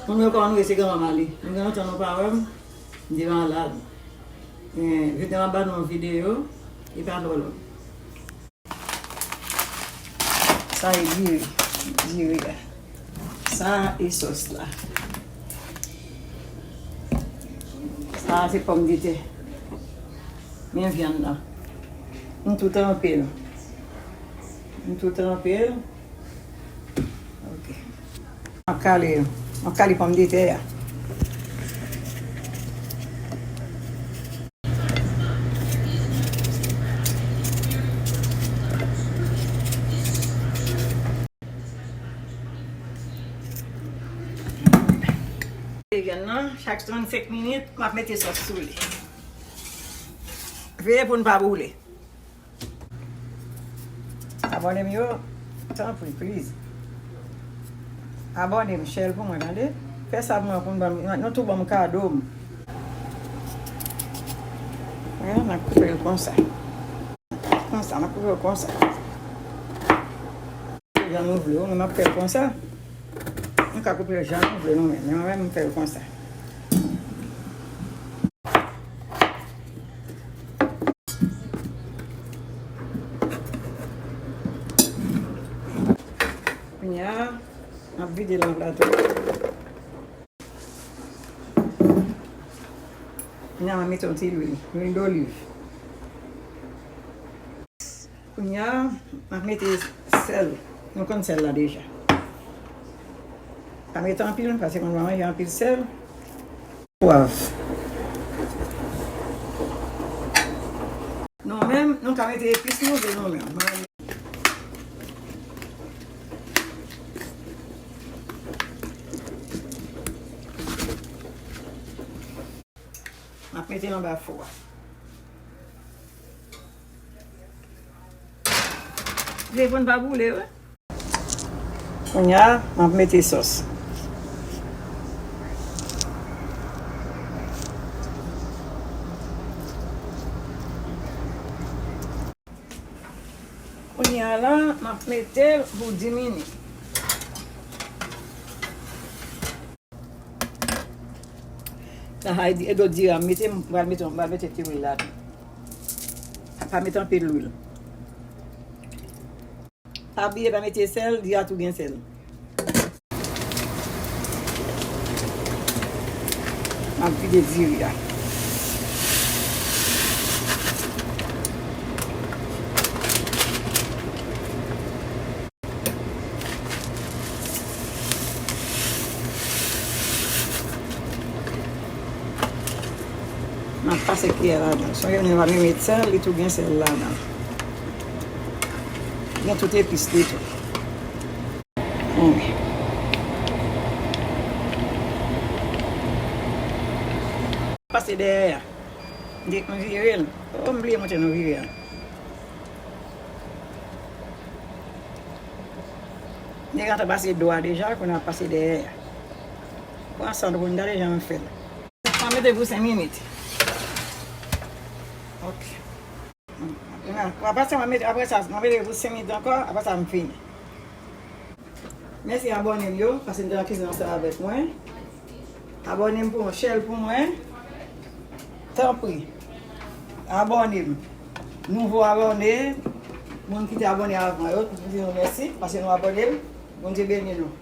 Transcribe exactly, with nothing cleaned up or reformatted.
Moun yo konnen se granmanman li. Nou gen lontan nou pa wè m, m te malad. Men, jodi a m ap ba nou yon videyo, li pa twò long. Sa e diri, diri a. Sa e sòs la. Sa se pòmdetè. Men vyann nan. M tou tranpe l. M tou tranpe l. Ok. M ap kale, m ap kale pòmdetè a. Vyann nan, chak trannsenk minit, m ap mete sòs sou li. Veye pou n pa boule. Abòne m yo, tanpri, please. Abòne m, share l pou mwen, tande. Fè sa pou mwen, pou n ban m, nou tou ban m kado m. Wè, n ap koupe l konsa. Konsa, n ap koupe l konsa. Jan nou vle, wi, m ap fè l konsa. Nou ka koupe l jan nou vle, nou menm. Men mwen menm, m fè l konsa. Kounye a, m ap vide l nan plato. Kounye a, m ap mete yon ti lwil, lwil doliv. Kounye a, m ap mete sèl. Nou konn sèl la deja. Pa mete anpil, paske mwen pa manje anpil sèl. Pwav. Nou menm, nou ka mete epis nou vle nou menm. M ap mete l anba fou a. Vle pou n pa boule, wi. Kounye a, m ap mete sòs. Kounye a la, m ap mete l pou dis minit. Sa a, e dlo diri a m mete, m pral mete, m pral mete ti lwil ladan. Pa mete anpil lwil. Pa bliye pa mete sèl, diri a tou gen sèl. M ap vide diri a. M ap pase kiyè ladan. Sonje nou pa menm met sèl, li tou gen sèl ladan. Gen tout epis li tou. Wi. Pase dèyè a. Dèk m vire l. O, m bliye montre nou vire a. Nèg la ta pase do a deja, kounye a pase dèyè a. Pran san w pou n gade jan m fè l. M ap mete pou senk minit. Ok. Apre sa, m ap mete, apre sa, m ap mete pou senk minit ankò, apre sa, m fini. Mèsi abòne m yo, paske n te nan kizin ansanm avèk mwen. Abòne m pou mwen, share l pou mwen. Tanpri. Abòne m. Nouvo abòne, moun ki te abòne avan yo, m di nou mèsi, paske nou abòne m. Bondye beni nou.